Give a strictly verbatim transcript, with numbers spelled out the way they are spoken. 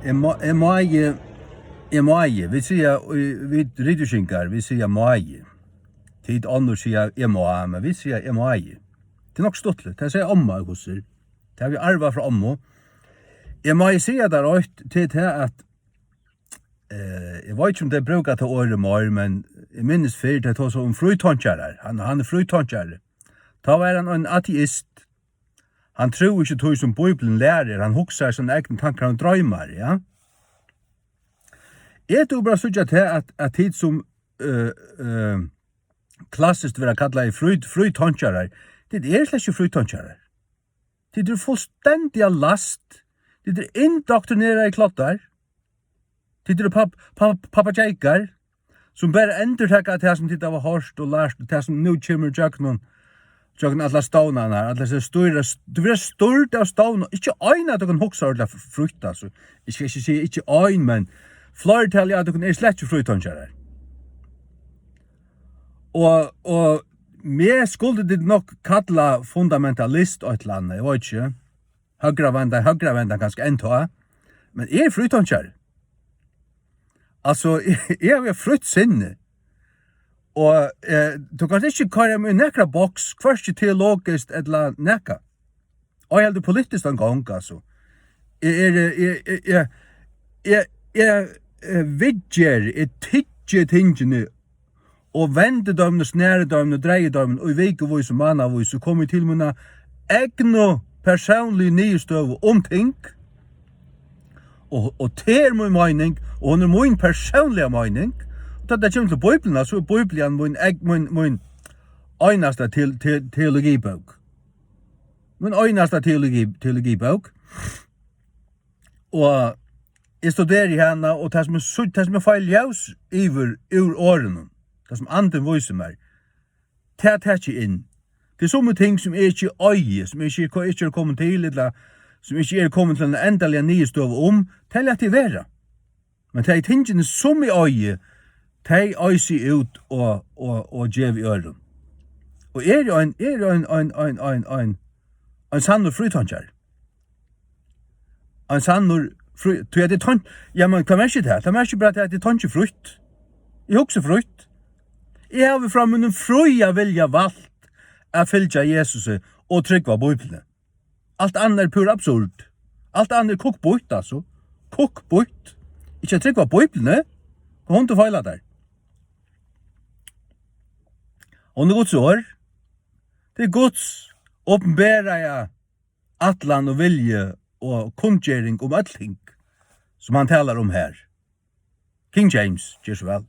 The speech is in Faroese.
Eg má, eg má, eg, eg má, eg. Vit siga, í, vit rituskikkarar, vit siga má, eg. Tit onnur siga, eg má, men vit siga, eg má, eg. Tað er nokk stuttligt. Tað sigur omma, hvussu er. Tað havi eg arvað frá ommu. Eg má, eg siga tær eitt, til tað at, eh, eg veit ikki, um tey brúka tað orðið meir, men eg minnist fyrr, tey tosaðu um frítonkjarar. Hann, hann er frítonkjari. Tá var hann ein ateist. Hann trúði ikki tí, sum Bíblian lærir, hann hugsar sínar egnu tankar og droymar, ja. Eg dugi bara at síggja tað, at, at tit sum, øh, øh, klassiskt verða kallaðir frí-, frítonkjarar, tit eru slett ikki frítonkjarar. Tit eru fullstendiga læst. Tit eru indoktrineraðir kloddar. Tit eru pap-, pap-, pappageikar, sum bara endurtaka tað, sum tit hava hoyrt og lært, og tað, sum nú kemur gjøgnum, gjøgnum allar stovnarnar, allar hesar stýra, tú verður stýrd av stovnum. Ikki ein av tykkum hugsar ordiliga fr-, frítt, altso. Eg skal ikki siga ikki ein, men fleirtalið av tykkum er slett ikki frítonkjarar. Og, og meg skuldu tit nokk kalla fundamentalist eitt ella annað, eg veit ikki. Høgravenda, høgravenda kanska enntá. Men eg eri frítonkjari. Altso, eg, eg havi eitt frítt sinni. Og, eh, tú kanst ikki koyra meg í nakra boks, hvørki teologiskt ella nakað. Og eg haldi politiskt ein gong, altso. Eg eri, eg, eg, eg, eg, eg, eh, viðgeri, eg tyggi tingini og vendi teimum og snari teimum og dreivi teimum í vikuvís og mánaðarvís og komi til mína egnu persónligu niðurstøðu um ting. Og, og tað er mín meining, og hon er mín persónliga meining. Og tá tað kemur til Bíbliuna, so er Bíblian mín egn-, mín, mín einasta te-, te-, teologibók. Mín einasta teologi-, teologibók. Og eg studeri hana, og tað sum eg sí-, tað sum eg fái ljós yvir úr orðunum, tað sum andin vísir mær, tað taki eg inn. Tað er summi ting, sum eg ikki eigi, sum eg ikki, ikki eri komin til, ella sum eg ikki eri komin til eina endaliga niðurstøðu um, tað lati eg vera. Men tey tingini, sum eg eigi, tey eisi eg út og, og, og gevi øðrum. Og eg eri ein, eg eri ein, ein, ein, ein, ein, ein sannur frítonkjari. Ein sannur frí-, tí at eg tonk-, ja, men hvat merkir tað? Tað merkir bara, at eg tonki frítt. Eg hugsi frítt. Eg havi frá mínum fría vilja valt at fylgja Jesusi og trúgva Bíbliuni. Alt annað er púra absurd. Alt annað er kukkbýtt, altso. Kukkbýtt. Ikki at trúgva Bíbliuni. Hvat hundur feilar tær? Hon er Guds orð. Tað er Guds opinberaða ætlan og vilji og kunngering um øll ting, sum hann talar um her. King James, ger so væl.